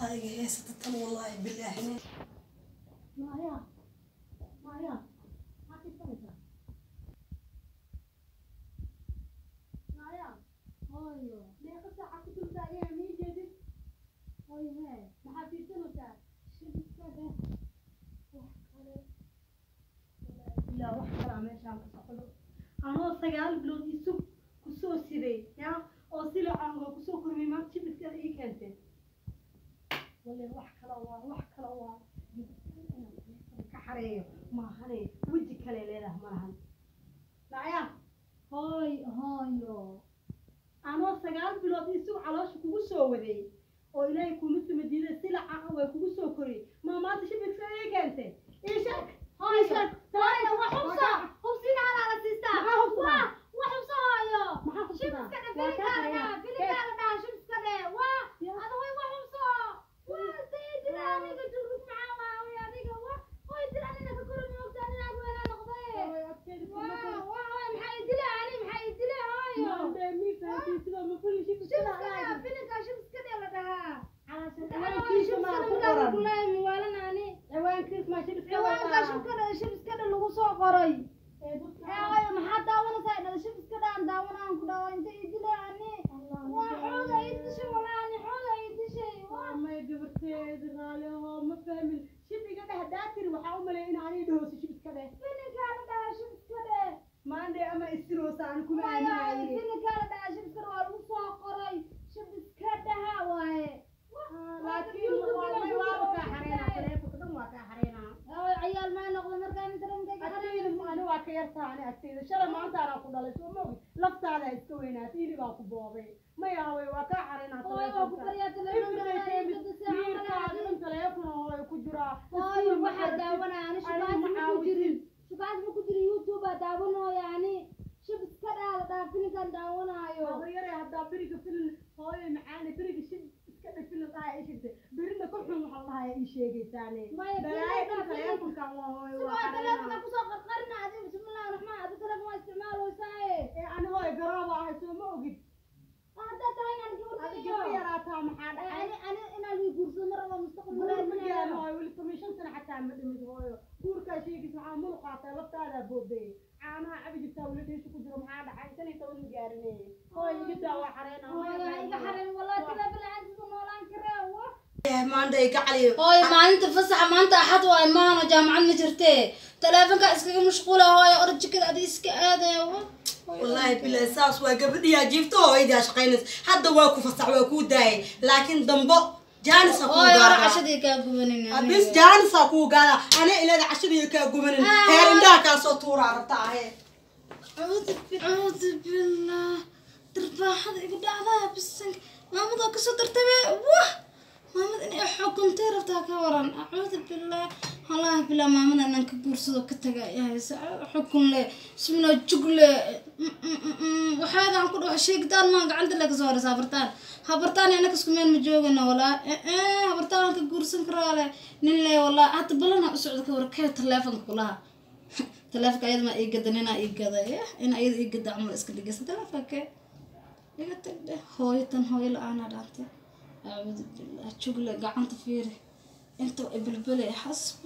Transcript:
Dhibaataa iga haysata tan, wallaahi bilaahi. Maya, Maya, maxaa fiirsanaysaa? Maya, Hooyo. Meeqa saaca ku dul taagan ma ii jeedid? Hooyo hee. Maxaa fiirsanaysaa? Shibis iska dheh. Wax kale. Bilaa wax kalaa meeshaan ka socdo. Anoo 9 bilood isug kusoo siday ya oo silacan waa kusoo kormay, maanta shibiska ii keentay. Walle wax kale waa, wax kale waa inaan taleefon ka xareeyo maahane, weji kale leedahay malahan. Lacaya. Hooy, hooyo. Anoo 9 bilood isug caloosha kugu soo waday oo Ilaahay kuma samadiiday, silaca way kugu soo koriyey, maa maanta shibiska ii keentay? Ii sheeg, ii sheeg. Hooyo, wax hubso. Hubsina halaa la siistaa. Maxaa hubsadaa? Wax hubso, hooyo. Maxaa hubsadaa? Shibis iska dheh. Waa kaa Filinkaa la xareeyaa. dhahaa. Filinkaa la dhahaa. Shibis iska dheh. Waa. Ada hooyo wax hubso. Waa dee dila aniga jurug maxaa waa hooyo adiga. Waa. Hooyo dila aniga ka kori ma ogtaa nin aad weynaa noqday. Waa waa hooyo, maxaa i dila ani, maxaa i dila, hooyo? Shibis iska dheh. Filinkaa shibis iska dheh la dhahaa. Ciwaankiisa maa ku qoran? Ciwaankiis maa shibis? Ciwaanka shibkada shibiskada lagu soo qoray. Hooyo, maxaa daawanaysaa? Dhala shibiskada aan daawanaan ku dhawa inta i dilay ani. Waa xooga ii dishay, walaa ani xooga ii dishay. Waa May, gabarteeda raali ahoo, ma fahmin. Shib iga dheh haddaa tiri, waxaa u maleeya in aniga dhahooso shib iska dheh. Filinkaa la dhahaa shibiska dheh. Maande ama isiroosa ani kuma Waayo aaminaye. Filinkaa la dhahaa shibiskada, waa lagu soo qoray shibiska dhaha waaye. Laakiin may, waaba kaa xareynaa, taleefonka dhan waa kaa xareynaa. Cayaal maa noqda markaan internetka? Agtayda ani waa ka yartaa. Ani agtayda shalay maanta anaa ku dhalay, soo ma ogid? Laftaada iska weynaatay, hilibaa ku boobay. Maya hawey, waa kaa xareynaa. Hooyo, waa ku baryaa. Miirkaaga dhan taleefon hooyo ku jiraa. Hooyo, waxaa daawanaya ani shukaas ma ku jirin, shukaas ma ku jirin, YouTube aa daawanooya ani. Shib iska dhaa la dhaha filinkan daawanaayo. Yare, haddaa beriga filin, hooyo macaane, beriga shib iska dhe filin dhaha ii sheegtay, berina ka xun waxa la dhahaa ii sheegaysaane. Maya, balaayo dhan filinka- taleefonkan waa hooyo waa Waa xareynaa. taleefonka kusoo qarqarina adiga, bismillahi raxmaan, adi teleefon waa isticmaaloysaaye. Ee ani hooyo garooba ahay, soo ma ogid? Haddaa tahay inaan Adi gabar gabar yaraataa, maxaa dhacay? Ani inaan ii guursado ma rabo, mustaqbal Guur ma raadinayo. gaarin hooyo, weli 15 sano xataa ma dhimid hooyo. Guurkaa sheegis maxaa muluqaatay? Laftaadaa boobay, caanaha cabi jirtaa, weli dhiisha ku jiro. Maxaa dhacay? 15 ma gaarine hooyo, iga daa, waa xareynaa. Hooyo, ha iga xareyn, wallahi teleefon la'aantiis ma noolaan karee wa. Maanta iga caliyo. Hooyo, maalinta fasaxa maanta Axad waay, maano jaamacad ma jirtee, taleefonka iskaga mashquula. Hooyo, orod jikada adi iska aadaya wa. Wallaahi bilaahi, saas waa gabadhiyaa jiifto, hooyadaa shaqaynaysa. Hadda waa ku fasax, waa kuu daayay, laakiin dambo jaanisa kuu Hooyo, ora gaadaa. Cashadii kaa gubanin. Bis jaanisa kuu gaadaa. Ana ilada cashadii kaa gubanin, heer indhaha kaa soo tuuraa rabta ahee. Acuudu billah, darbaaxada igu dhacdaa bisanka. Maamad oo kasoo dartay wah, maamad inay xukuntay rabtaa, ka waran? Acuudu billah, wallaahi billah, maamada inaan ka guursado ka taga ay haysa xukun le. Bismillah, jugle waxaadaan ku dhaho sheegitaan maa gacanta le kasoo horeysa. Habartaan, habartaan inaka isku meel ma joogana walaa. Habartaan waan ka guursan karaa le nin le walaa. Hadda balana u socda, ka war kee taleefonka kulaha? Taleefonka ayada maa ii gada, ninaa ii gada in ayada ii gada camal iska dhigaysa. Taleefonka iga tag dheh. Hooyo tan hooyo la-aanaa dhaantay. Acuudu billah, jugle gacanta fiiri inta ibelbelay xasb.